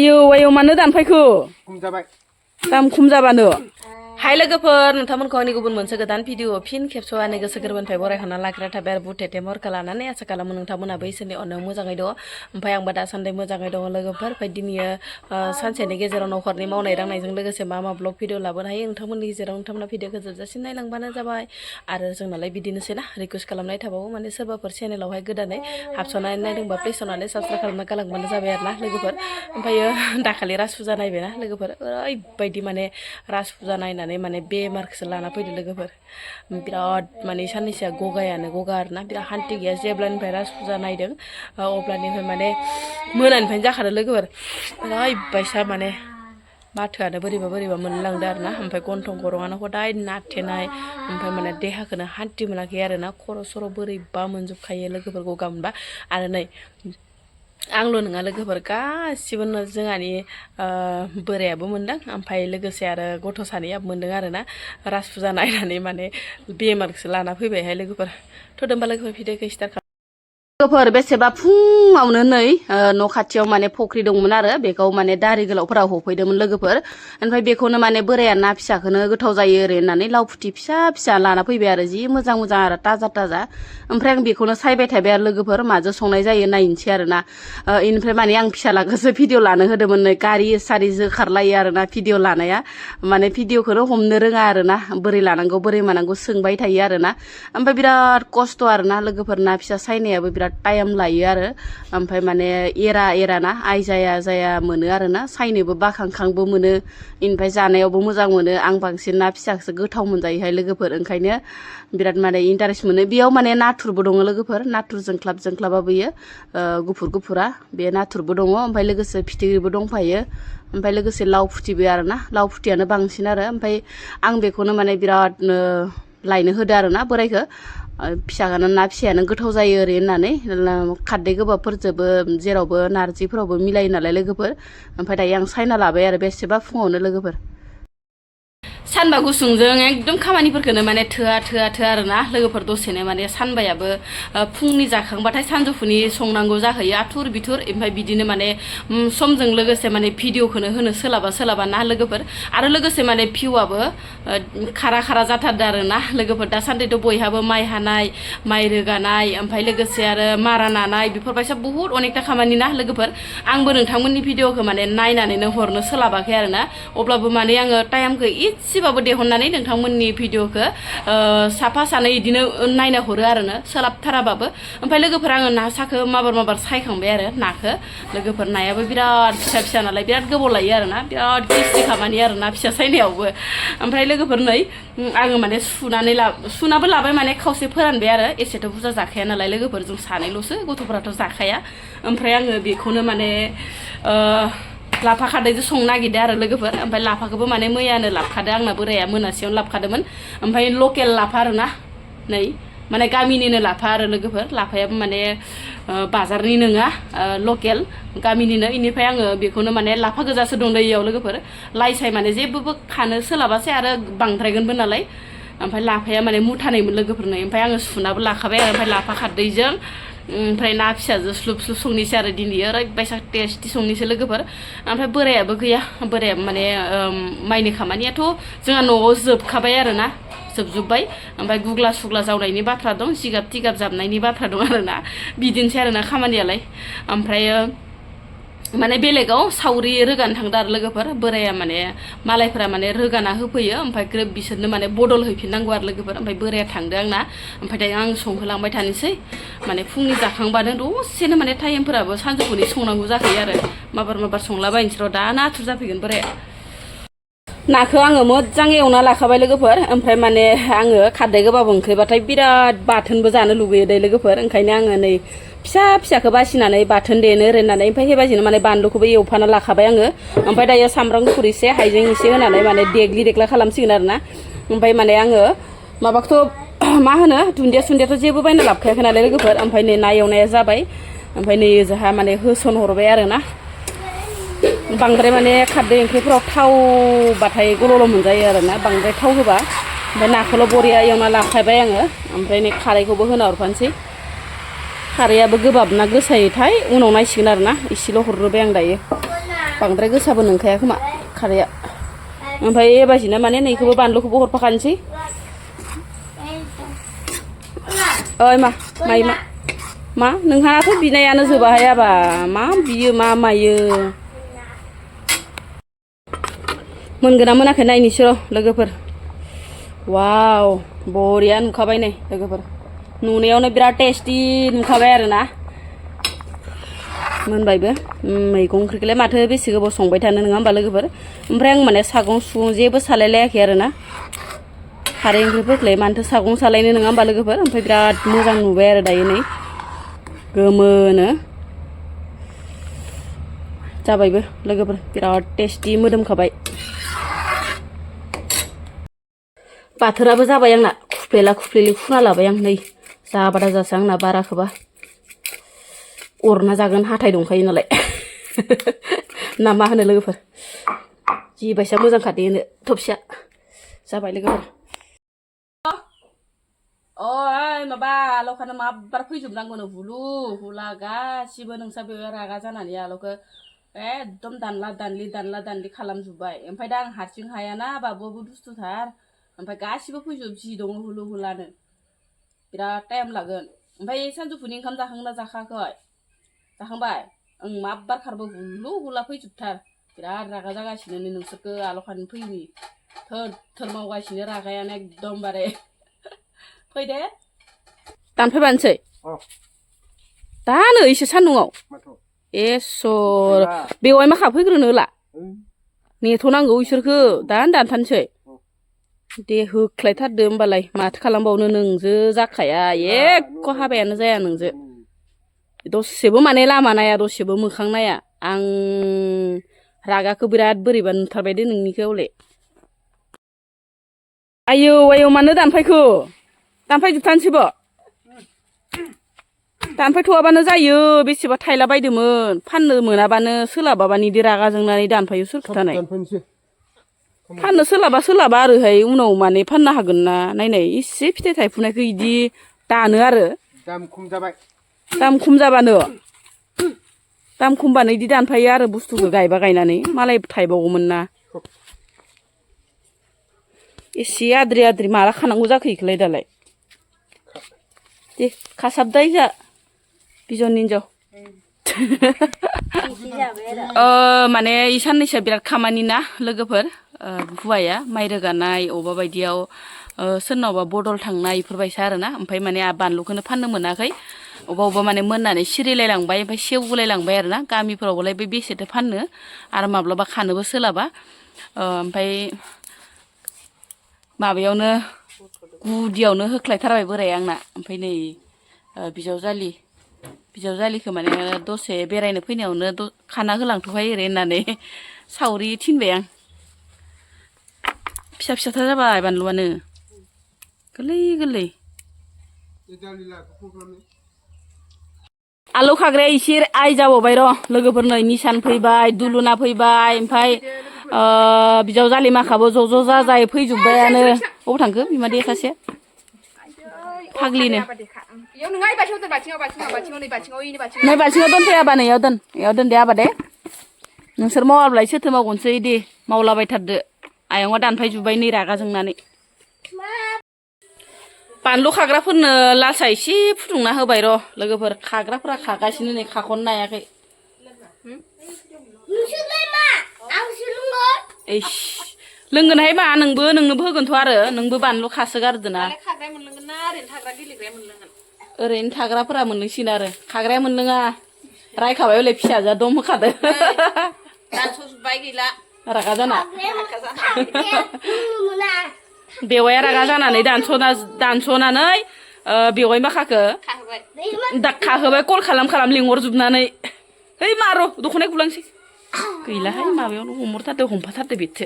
आयौ आयौ मानो दानफायखो खम जाबाय दाम खम जाबानो हाय लोगोफोर नोंथांमोनखौ आंनि गुबुन मोनसे गोदान भिडिअ फिन खेबस'आनो गोसो गोरबोनिफ्राय बरायखाना लाग्रा थाबाय आरो बुथे टेमरखौ लानानै आसा खालामो नोंथांमोनाबो इसोरनि अननायाव मोजाङै दङ ओमफ्राय आंबो दासान्दि मोजाङै दङ लोगोफोर ओमफ्राय दिनै सानसेनि गेजेराव न'खरनि मावनाय दांनायजों लोगोसे मा मा ब्लग भिडिअ लाबोनो हायो नोंथांमोननि गेजेराव नोंथांमोना भिडिअखौ जोबजासिम नायलांबानो जाबाय आरो जोंनालाय बिदिनोसै ना रिकुवेस्ट खालामनाय थाबावो माने सोरबाफोर चेनेलावहाय गोदानै हाबस'नानै नायदोंबा प्लिज अननानै साबसक्राइब खालामना गालांबानो जाबाय आरो ना लोगोफोर ओमफ्रायो दाखालि राज फुजा नायबायना लोगोफोर ओरैबायदि माने राज फुजा नायनानै माने बेमारखौसो लाना फैदो लोगोफोर बिराद माने साननैसोआ गगा आरोना बिराद हान्थि गैया जेब्लानिफ्राय राज फुजा नायदों अब्लानिफ्राय माने मोनानिफ्रायनो जाखादों लोगोफोर ओरैबायसा माने माथोआनो बोरैबा मोनलांदो आरो ना ओमफ्राय गन्थं गरङानो हदाय नाथेनाय ओमफ्राय माने देहाखौनो हान्थि मोनाखै आरो ना खर' सर' बोरैबा मोनजोबखायो लोगोफोर गगा मोनबा आरो नै आंल' नङा लोगोफोर गासिबो जोंहानि बोरायाबो मोनदों ओमफ्राय लोगोसे आरो गथ' सानैयाबो मोनदों आरो ना राज फुजा नायनानै माने बेमारखौसो लाना फैबायहाय लोगोफोर थ' होमबा लोगोफोर भिडिअखौ स्टार्ट लोगोफोर बेसेबा फुङावनो नै न' खाथियाव माने फख्रि दंमोन आरो बेखौ माने दारि गोलावफोरा हफैदोंमोन लोगोफोर ओमफ्राय बेखौनो माने बोराया ना फिसाखौनो गोथाव जायो ओरै होननानै लाव फुथि फिसा फिसा लाना फैबाय आरो जि मोजां आरो ताजा ओमफ्राय आं बेखौनो सायबाय थाबाय आरो लोगोफोर माजों संनाय जायो नायनोसै आरो ना इनिफ्राय माने आं फिसालाखौसो भिडिअ लानो होदोंमोन नै गारि सारि जोखारलायो आरो ना भिडिअ लानाया माने भिडिअखौनो हमनो रोङा आरो ना बोरै लानांगौ बोरै मानांगौ सोंबाय थायो आरो ना ओमफ्राय बिराद खस्थ' आरो ना लोगोफोर ना फिसा सायनायाबो बिराद टाइम लायो आरो ओमफ्राय माने एरा ना आइ जाया मोनो आरो ना सायनोबो बाखांखांबो मोनो इनिफ्राय जानायावबो मोजां मोनो आं बांसिन ना फिसाखौसो गोथाव मोनजायोहाय लोगोफोर ओंखायनो बिराद माने इन्टारेस्ट मोनो बेयाव माने नाथुरबो दङ लोगोफोर नाथुर जोंख्लाबाबो इयो गुफुरा बे नाथुरबो दङ ओमफ्राय लोगोसे फिथिख्रिबो दंफायो ओमफ्राय लोगोसे लाव फुथिबो आरो ना लाव फुथियानो बांसिन आरो ओमफ्राय आं बेखौनो माने बिराद लायनो होदो आरो ना बोरायखौ फिसागानो ना फिसायानो गोथाव जायो ओरै होननानै खारदै गोबाबफोरजोंबो जेरावबो नारजिफोरावबो मिलायो नालाय लोगोफोर ओमफ्राय दायो आं सायना लाबाय आरो बेसेबा फुङावनो लोगोफोर सानबा गुसुंजों एकदम खामानिफोरखौनो माने थोआ आरो ना लोगोफोर दसेनो माने सानबायाबो फुंनि जाखांबाथाय सानजौफुनि संनांगौ जाहैयो आथुर बिथुर ओमफ्राय बिदिनो माने समजों लोगोसे माने भिडिअखौनो होनो सोलाबा ना लोगोफोर आरो लोगोसे माने भिउआबो खारा जाथारदों आरो ना लोगोफोर दासान्दिथ' बयहाबो माइ हानाय माइ रोगानाय ओमफ्राय लोगोसे आरो मारा नानाय बेफोरबायसा बुहुत अनेकथा खामानि ना लोगोफोर आंबो नोंथांमोननि भिडिअखौ माने नायनानैनो हरनो सोलाबाखै आरो ना अब्लाबो माने आङो टाइमखौ एसेबाबो दिहुननानै नोंथांमोननि भिडिअखौ साफा सानै बिदिनो नायना हरो आरो ना सोलाबथाराबाबो ओमफ्राय लोगोफोर आङो ना साखौ माबार सायखांबाय आरो नाखौ लोगोफोर नायाबो बिराद फिसा नालाय बिराद गोबाव लायो आरो ना बिराद गिस्ति खामानि आरो ना फिसा सायनायावबो ओमफ्राय लोगोफोर नै आङो माने सुनाबो लाबाय माने खावसे फोरानबाय आरो एसेथ' बुरजा जाखाया नालाय लोगोफोर जों सानैल'सो गथ'फोराथ' जाखाया ओमफ्राय आङो बेखौनो माने लाफा खारदैजों संनो नागिरदों आरो लोगोफोर ओमफ्राय लाफाखौबो माने मैयानो लाबखादों आंना बोराया मोनासेयावनो लाबखादोंमोन ओमफ्राय लकेल लाफा आरो ना नै माने गामिनिनो लाफा आरो लोगोफोर लाफायाबो माने बाजारनि नङा लकेल गामिनिनो इनिफ्राय आङो बेखौनो माने लाफा गोजासो दं दैयाव लोगोफोर लाइ साइ माने जेबो खानो सोलाबासै आरो बांद्रायगोनबो नालाय ओमफ्राय लाफाया माने मुथानैमोन लोगोफोरनो ओमफ्राय आङो सुनाबो लाखाबाय आरो ओमफ्राय लाफा खारदैजों ओमफ्राय ना फिसाजों स्लुब संनोसै आरो दिनै ओरैबायसा टेस्टि संनोसै लोगोफोर ओमफ्राय बोरायाबो गैया बोरायाबो माने माइनि खामानियाथ' जोंहा न'आव जोबखाबाय आरो ना जोबजोब्बाय ओमफ्राय गुग्ला सुग्ला जावनायनि बाथ्रा दं जिगाब तिगाब जाबनायनि बाथ्रा दं आरो ना बिदिनोसै आरो ना खामानियालाय ओमफ्रायो माने बेलेगाव सावरि रोगानो थांदो आरो लोगोफोर बोराया माने मालायफोरा माने रोगाना होफैयो ओमफ्राय ग्रोब बिसोरनो माने बदल हैफिननांगौ आरो लोगोफोर ओमफ्राय बोराया थांदो आंना ओमफ्राय दायो आं संहोलांबाय थानोसै माने फुंनि जाखांबानो दसेनो माने टाइमफोराबो सानजौफुनि संनांगौ जाखैयो आरो माबार संलाबायनोसै र' दा नाथुर जाफैगोन बोराया नाखौ आङो मोजां एवना लाखाबाय लोगोफोर ओमफ्राय माने आङो खारदै गोबाब ओंख्रिबाथाय बिराद बाथोनबो जानो लुगैयो दै लोगोफोर ओंखायनो आङो नै फिसाखौ बासिनानै बाथोन देनो रोननानै ओमफ्राय हेबाजिनो माने बानलुखौबो एवफाना लाखाबाय आङो ओमफ्राय दायो सामब्राम गुफुर एसे हाइजें एसे होनानै माने देग्ला खालामसिगोन आरो ना ओमफ्राय माने आङो माबाखौथ' मा होनो दुन्दियाथ' जेबो बायना लाबोखायाखै नालाय लोगोफोर ओमफ्राय नै ना एवनाया जाबाय ओमफ्राय नै जोंहा माने होसनहरबाय आरो ना बांद्राय माने खारदै ओंख्रिफोराव थावबाथाय गल'ल' मोनजायो आरो ना बांद्राय थाव होबा ओमफ्राय नाखौल' बरिया एवना लाखाबाय आङो ओमफ्राय नै खारैखौबो होना हरफानोसै खारैयाबो गोबाब ना गोसायैथाय उनाव नायसिगोन आरो ना एसेल' हरग्रोबाय आं दायो बांद्राय गोसाबो नंखाया खोमा खारैया ओमफ्राय एबाजिनो माने नैखौबो बानलुखौबो हरफाखानोसै ओइ मा नोंहाथ' बिनायानो जोबाहायाबा मा बियो मा मायो मोनगोना मोनाखै नायनोसै र' लोगोफोर वाव बरिया नुखाबाय नै लोगोफोर नुनायावनो बिराद टेस्टि नुखाबाय आरोना मोनबायबो मैगं ओंख्रिखौलाय माथो बेसे गोबाव संबाय थानो नङा होमबा लोगोफोर ओमफ्राय आं माने सागं सुगं जेबो सालायलायाखै आरोना खारै ओंख्रिफोरखौलाय मानोथो सागं सालायनो नङा होमबा लोगोफोर ओमफ्राय बिराद मोजां नुबाय आरो दायो नै गोमोनो जाबायबो लोगोफोर बिराद टेस्टि मोदोमखाबाय बाथोराबो जाबाय आंना खुफ्लेलि फुना लाबाय आं नै जाबादा जासै आंना बाराखोबा अरना जागोन हाथाय दंखायो नालाय ना मा होनो लोगोफोर जि बायसा मोजां खादेनो थबसिया जाबाय लोगोफोर ओइ माबा आलौखानो माब्बार फैजोबनांगौनो हुलु हुला गासिबो नोंसा बे रागा जानानै आलौखो एकदम दानला दानलि खालामजोब्बाय ओमफ्राय दा आं हारसिं हायाना बाबुआबो दुस्थुथार ओमफ्राय गासिबो फैजोब जि दङ हुलु हुलानो बिराद टाइम लागोन ओमफ्राय सानजौफुनि ओंखाम जाखांना जाखायाखै जाखांबाय ओं माब्बार खारबो हुलु हुला फैजोबथार बिराद रागा जागासिनो नोंसोरखो आलौखानो फैनि थोर मावगासिनो रागायानो एकदमबारे फैदे दानफैबानोसै दानो एसे सान्दुङाव एसर बेवाय मा खाफैग्रोनो होला नेथ'नांगौ इसोरखो दानो दानथारनोसै दे होख्लायथारदो होमबालाय माथो खालामबावनो नोंजो जाखाया एख' हाबायानो जाया नोंजो दसेबो माने लामा नाया दसेबो मोखां नाया आं रागाखौ बिराद बोरैबा नुथारबाय दे नोंनिखौ हले आयौ मानो दानफायखो दानफायजोबथारनोसैबो दानफायथ'वाबानो जायो बेसेबा थायला बायदोंमोन फाननो मोनाबानो सोलाबाबानो इदि रागा जोंनानै दानफायो सोर खोथानाय फाननो सोलाबा आरोहाय उनाव माने फाननो हागोन ना नायनाय इसे फिथाइ थायफुनायखौ इदि दानो आरो दाम खम जाबानो दाम खमबानो इदि दानफायो आरो बुस्थुखौ गायबा गायनानै मालाय थायबावगौमोन ना एसे आद्रि माला खानांगौ जाखो इखौलाय दालाय दे खासाबदाय जा बिजन हिनजाव माने इ साननैसोआ बिराद खामानि ना लोगोफोर हुवाया माइ रोगानाय अबेबा बायदियाव सोरनावबा बदल थांनाय इफोरबायसा आरोना ओमफ्राय माने बानलुखौनो फाननो मोनाखै अबेबा माने मोननानै सिरिलायलांबाय ओमफ्राय सेवगुलायलांबाय आरोना गामिफोरावबोलाय बे बेसेथो फाननो आरो माब्लाबा खानोबो सोलाबा ओमफ्राय माबायावनो गुदियावनो होख्लायथारबाय बोराया आंना ओमफ्राय नै बिजावजालिखौ माने दसे बेरायनो फैनायावनो खाना होलांथ'हाय ओरै होननानै सावरि थिनबाय आं फिसाथार जाबाय बानलुआनो गोरलै आलौ खाग्राया एसे आइ जाबावबाय र' लोगोफोरनो निसान फैबाय दुलुना फैबाय ओमफ्राय बिजावजालि माखाबो ज' जाजाय फैजोब्बायानो अबाव थांखो बिमा देखासे फाग्लिनो नै बाल्थिङाव दोनफैयाबा नै इयाव दोन दे आबा दे नोंसोर मावाब्ला सोरथो मावगोनसै दे मावलाबायथारदो आयंआ दानफायजोब्बाय नै रागा जोंनानै बानलु खाग्राफोरनो लाल साहा एसे फुदुंना होबाय र' लोगोफोर खाग्राफोरा खागासिनो नै खाख'नो नायाखै लोंगोनहाय मा नोंनोबो होगोनथ' आरो नोंबो बानलु खासोगारदोना ओरैनो थाग्राफोरा मोनलोंसिगोन आरो खाग्राया मोनलोङा रायखाबाय हले फिसाजोआ दम होखादो दानस'जोब्बाय गैला रागा जाना बेवाया रागा जानानै दानस'नानै बेवाय माखाखो खाहोबाय कल खालाम लिंहरजोबनानै है मार' दख'नाय गुलांसै गैलाहाय माबायावनो हमहरथारदो हमफाथारदो बेथो